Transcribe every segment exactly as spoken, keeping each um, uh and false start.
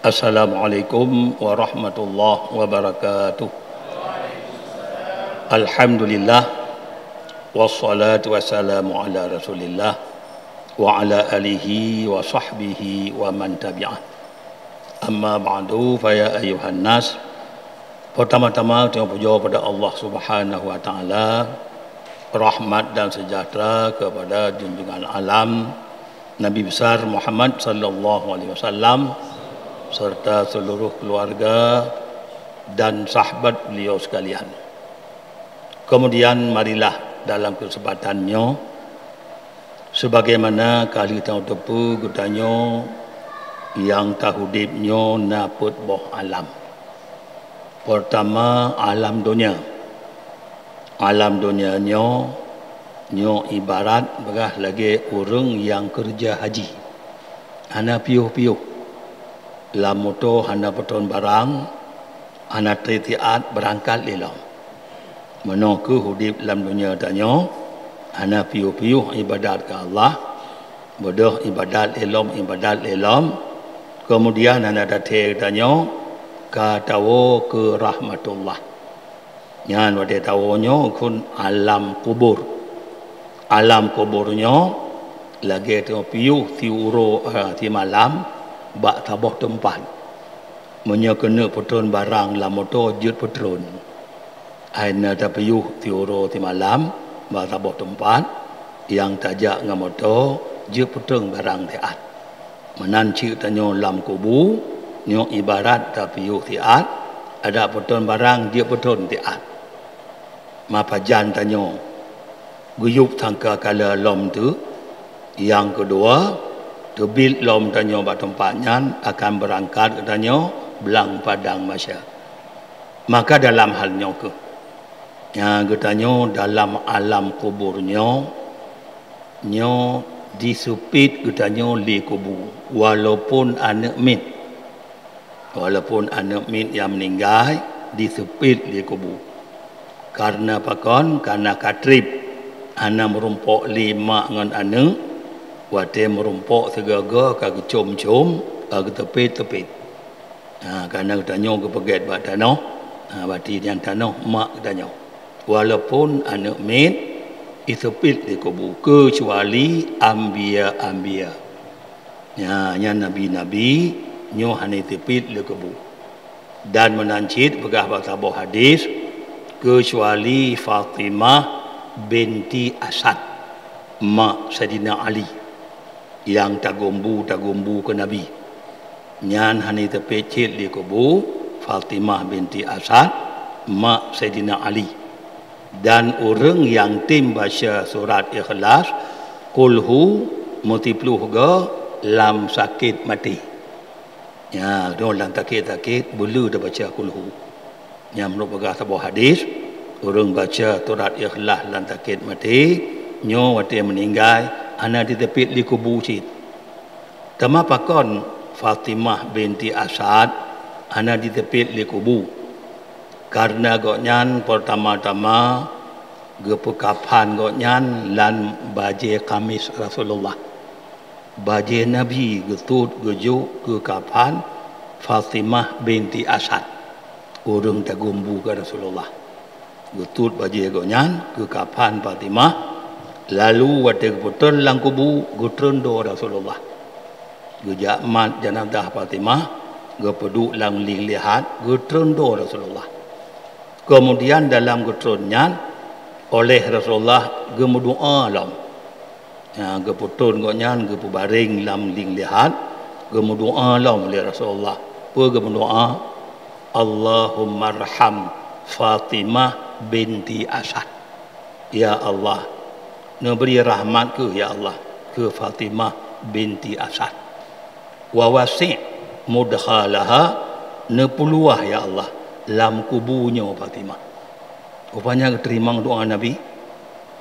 Assalamualaikum warahmatullahi wabarakatuh. Alhamdulillah, wassalatu wassalamu ala Rasulillah, wa ala alihi wa sahbihi wa man tabi'ah. Amma ba'du, fa ya ayyuhan nas. Pertama-tama, tanyoe pujoe pada Allah Subhanahu wa Taala, rahmat dan sejahtera kepada junjungan alam, Nabi Besar Muhammad sallallahu alaihi wasallam, serta seluruh keluarga dan sahabat beliau sekalian. Kemudian, marilah dalam kesempatan nyoe, sebagaimana ka lheueh tanyoe teupeue, geutanyoe nyang taudép nyoe na peuet boh alam. Pertama, alam donya. Alam donya nyoe, nyoe ibarat peugah lagée ureuëng nyang keureuja haji. Hana piôh-piôh. Lam moto hana peutrôn barang, hana treb siat, beurangkat lé lom. Meunoe kheueh udeb lam donya tanyoe, hana piôh-piôh ibadat keu Allah, beudôh ibadat lé lom, ibadat lé lom, keumudian hana tathée tanyoe ka tawoe keu rahmatullah. Nyan watée tawoe nyoe kheun alam kubur. Alam kubur nyoe lagée teungoh piôh siuroe, eh, simalam bak saboh teumpat. Meunyoe keuneuk peutrôn barang lam moto, jeuet peutrôn. Hai na tapiôh siuroe simalam bak saboh teumpat, nyang tajak ngon moto jeuet peutrôn barang siat. Meunan cit tanyoe lam kubu, nyoe ibarat tapiôh siat, adak peutrôn barang jeuet peutrôn siat. Meupajan tanyoe geuyueb sangka kala lom teuk. Nyang keudua, teubiet lom tanyoe bak teumpat nyan akan beurangkat geutanyoe blang padang mahsyar. Maka dalam hal nyoe kheueh, nyang geutanyoe dalam alam kubur nyoe, nyoe jiseupiet geutanyoe lé kubu, walaupun aneuëk miet. Walaupun aneuëk miet nyang meuninggai jiseupiet lé kubu. Kareuna pakon? Kareuna ka treb, hana meurumpok lé mak ngon aneuëk, watée meurumpok sigoe-goe ka geucom-com, ka geuteupiet-teupiet. Ha, kareuna geutanyoe geupeugét bak tanoh, ha, bati nyan tanoh mak geutanyoe. Walaupun aneuëk miet jiseupiet lé kubu, keucuali anbiya-anbiya. Nya, nyan nabi-nabi nyoe hana jiseupiet lé kubu. Dan meunan cit peugah bak saboh hadis, keucuali Fatimah binti Asad, mak Saidina Ali, nyang tagumbu-tagumbu keu Nabi. Nyan hana jiseupiet cit lé kubu, Fatimah binti Asad, mak Saidina Ali. Dan ureuëng nyang tem baca surat Ikhlas, Qulhu, meusiploh goe lam sakét maté. Nya, nyoe lam sakét-sakét, beuleu tabaca Qulhu. Nyang meunurot peugah saboh hadis, ureuëng baca surat Ikhlas lam sakét maté, nyoe watée meuninggai, hana jiseupiet lé kubu cit. Teuma pakon Fatimah binti Asad hana jiseupiet lé kubu? Kareuna gobnyan peurtama-tama geupeukafan gobnyan lam bajée kamis Rasulullah. Bajée Nabi geutot geujok keu kafan Fatimah binti Asad, ureuëng tagumbu keu Rasulullah. Geutot bajée gobnyan keu kafan Fatimah, lalu watée geupeutrön lam kubu, geutreun droe Rasulullah. Geujak mat janazah Fatimah, geupeuduek lam lieng lihat, geutreun droe Rasulullah. Keumudian dalam geutreun nyan, oleh Rasulullah geumeudoá lom. Nya, geupeutrön gobnyan, geupeubareng lam lieng lihat, geumeudoá lom lé Rasulullah. Peue geumeudoá? "Allahummarham Fatimah binti Asad." Ya Allah, neubri rahmat kheueh, ya Allah, keu Fatimah binti Asad. "Wa wasi' mudkhalaha," neupeuluwah, ya Allah, lam kubu nyoe Fatimah. Rupanya geuteurimong doá Nabi.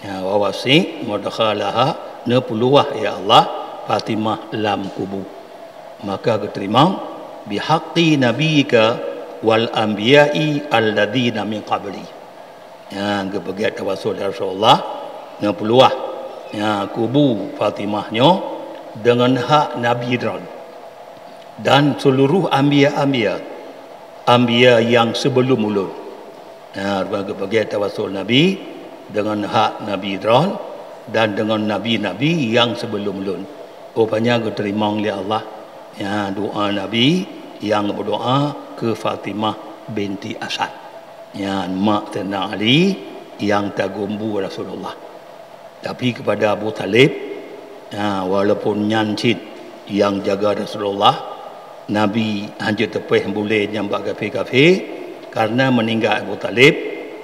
Ya, "Wa wasi' mudkhalaha," neupeuluwah, ya Allah, Fatimah lam kubu. Maka geuteurimong, "Bihaqqi nabiyyika wal anbiya'i alladzina min qabli." Ya, geupeugét tawasul, ya Rasulullah, neupeuluwah Ya, kubu Fatimah nyoe deungon hak Nabi droen dan seuluruh anbiya-anbiya, anbiya nyang sibeulom ulôn. Ya, rupa geupeugét tawassul Nabi deungon hak Nabi droen dan deungon nabi-nabi nyang sibeulom ulôn. Rupanya geuteurimong lé Allah, ya, doa Nabi nyang meudoa keu Fatimah binti Asad. Nyan mak Saidina Ali nyang tagumbu Rasulullah. Tapi kepada Abu Thalib, ha, walaupun nyan cit nyang jaga Rasulullah, Nabi hanjeuet teupéh bulée nyang bak kafé-kafé, karena meuninggai Abu Thalib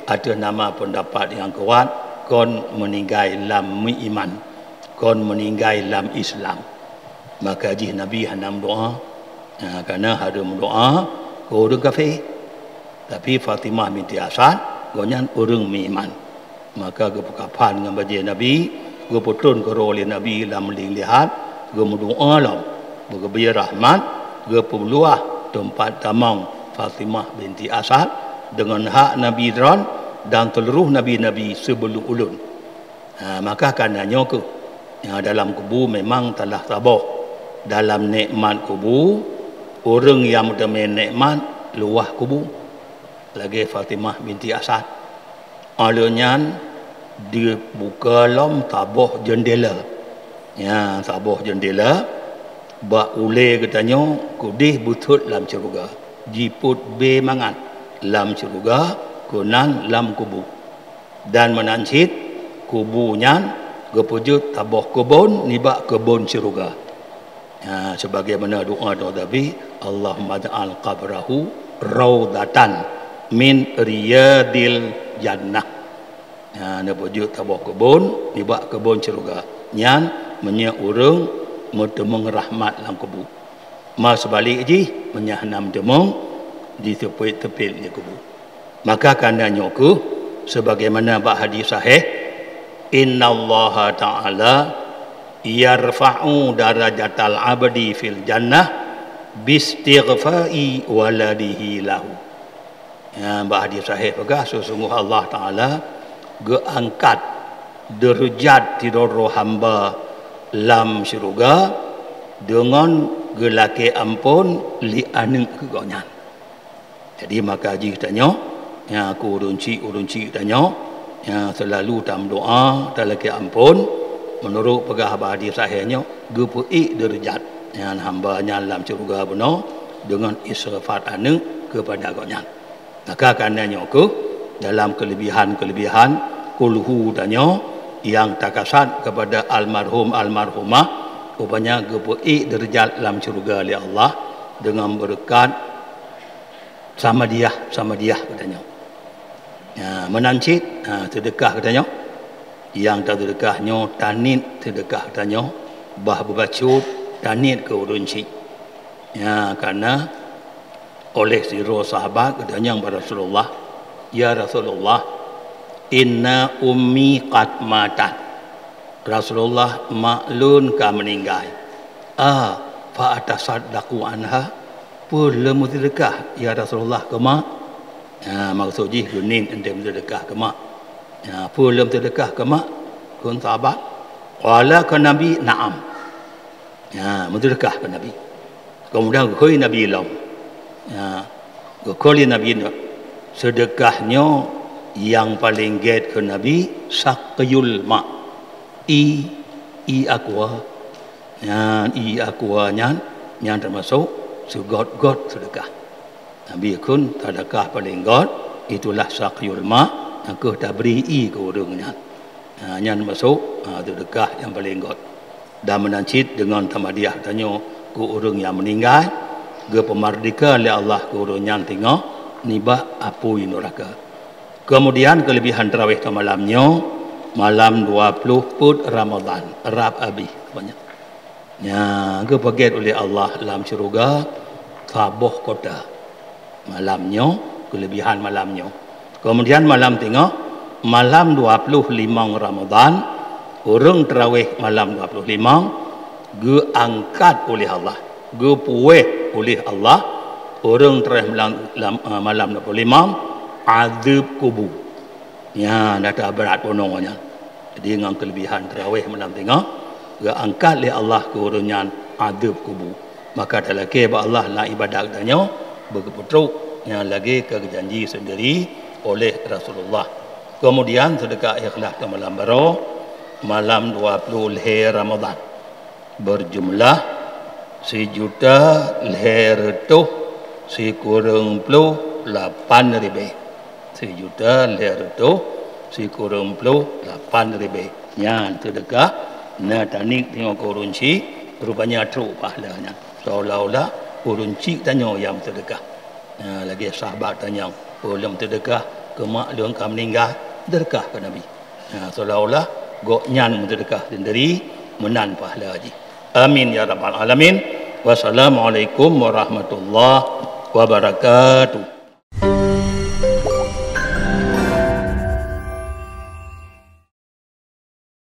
ateueh nama peundapat nyang kuat, kon meuninggai lam meuiman, kon meuninggai lam Islam. Maka jih Nabi hana meudoa, ha, karena hareuem meudoa keu ureuëng kafé. Tapi Fatimah binti Asad, gobnyan ureuëng meuiman. Maka geupeukafan ngon bajée Nabi, geupeutrôn keudroe lé Nabi lam lieng lihat, geumeudoá lom, beugeubri rahmat, geupeuluah teumpat tamong Fatimah binti Asad deungon hak Nabi droen dan seuluruh nabi-nabi sibeulom ulôn. Ha, maka kana nyoe kheueh, ya, dalam kubu memang talah saboh. Dalam nikmat kubu, ureuëng nyang meuteumé nikmat luwah kubu, lagée Fatimah binti Asad. Óh lheueh nyan dibuka lom saboh jeundela. Ya, saboh jeundela bak ulée geutanyoe keudeh beuthat lam syeuruga, jipôt bé mangat lam syeuruga keunan lam kubu. Dan meunan cit kubu nyan geupeujeuet saboh keubon nibak keubon syeuruga. Ha, sebagaimana doa Nabi, "Allahumma ja'al qabrahu raudatan min riyadil jannah." Ha, neupeujeuet saboh keubon nibak keubon syeuruga. Nyan meunyoe ureuëng meuteumeung rahmat lam kubu. Ma seubalek jih, meunyoe hana meuteumong, jiteupit-teupit lé kubu. Maka kana nyoe kheueh, sebagaimana bak hadis sahih, "Innallaha ta'ala yarfa'u darajatal abdi fil jannah bistighfa'i waladihi lahu." Ya, bak hadis sahih peugah, sesungguh Allah Ta'ala geuangkat deurajat sidroe hamba lam syeuruga deungon geulakée amphon lé aneuëk keu gobnyan. Jadi, maka jih tanyoe, ya, keu ureuëng chik-ureuëng chik tanyoe, ya, seulalu tameudoá, talakée amphon, meunurot peugah bak hadis sahih nyoe, geupeuék deurajat, ya, hamba nyan lam syeuruga bunoe deungon istighfar aneuëk keupada gobnyan. Maka kana nyoe kheueh dalam keulebihan-keulebihan kulhu tanyoe nyang takasat keupada almarhum-almarhumah, rupanya geupeuék deurajat lam syeuruga lé Allah deungon beureukat samadiah-samadiah geutanyoe. Ya, meunan cit, ha, seudeukah geutanyoe. Nyang taseudeukah nyoe taniet seudeukah geutanyoe, bah beubacut taniet keu ureuëng chik. Ya, karena oleh sidroe sahabat geutanyong bak Rasulullah, "Ya Rasulullah, inna ummi qad matat." "Rasulullah, mak lôn ka meuninggai. A fa atasaddaqu anha? Peue lôn meuseudeukah, ya Rasulullah, keu mak?" Ha, maksud jih geuneuk enteuk meuseudeukah keu mak. Ha, "Peue lôn meuseudeukah keu mak?" kheun sahabat. Qala kheun Nabi, "Na'am." Ha, meuseudeukah keu Nabi. Keumudian geukheun Nabi lom. Ha, geukheun lé Nabi nyoe, seudeukah nyoe nyang paleng gét keu Nabi saqyul ma. Ie, ie aqua. Nyan ie aqua nyan, nyan teumasok seugöt-göt seudeukah. Nabi kheun seudeukah paleng göt, itulah saqyul ma, nyang kheueh tabri ie keu ureuëng nyan. Ha, nyan teumasok, ha, seudeukah nyang paleng göt. Dan meunan cit deungon tamadiah tanyoe keu ureuëng nyang meuninggai, geupeumeurdeka lé Allah keu ureuëng nyan singoh nibak apui nuraka. Keumudian keulebihan tarawih teuh malam nyoe, malam dua ploh peuet Ramadhan, rab abéh banyak. Nya geupeugét uleh Allah lam syeuruga saboh kota. Malam nyoe, keulebihan malam nyoe. Keumudian malam singoh, malam dua ploh limong Ramadhan, ureuëng tarawih malam dua ploh limong geuangkat uleh Allah, geupuwéh uleh Allah ureuëng tarawih malam, lam, eh, malam dua ploh limong, azeueb kubu. Nya data brat bunoe nyan. Jadi ngon keulebihan tarawih malam teungoh, geuangkat lé Allah keu ureuëng nyan azeub kubu. Maka talakée bak Allah lam iébadat tanyoe beugeupeutrok nyang lagée ka geujanji seundiri oleh Rasulullah. Keumudian seudeukah ikhlaih keu malam baroe, malam dua ploh lhée Ramadhan, beujumlah sijuta lhée reutôh sikureueng ploh lapan ribée. Sijuta lhée reutôh sikureueng ploh lapan ribée. Nyan seudeukah na taniet teungoh keu ureuëng chik, rupanya trok pahala nyan. Seolah-olah ureuëng chik tanyoe nyang seudeukah. Nah, lagée sahabat tanyong, "Ulôn seudeukah keu mak lôn ka meuninggai, seudeukah keu Nabi." Nah, seolah-olah gobnyan meuseudeukah seundiri meunan pahala jih. Amin ya rabbal alamin. Wassalamualaikum warahmatullahi wabarakatuh.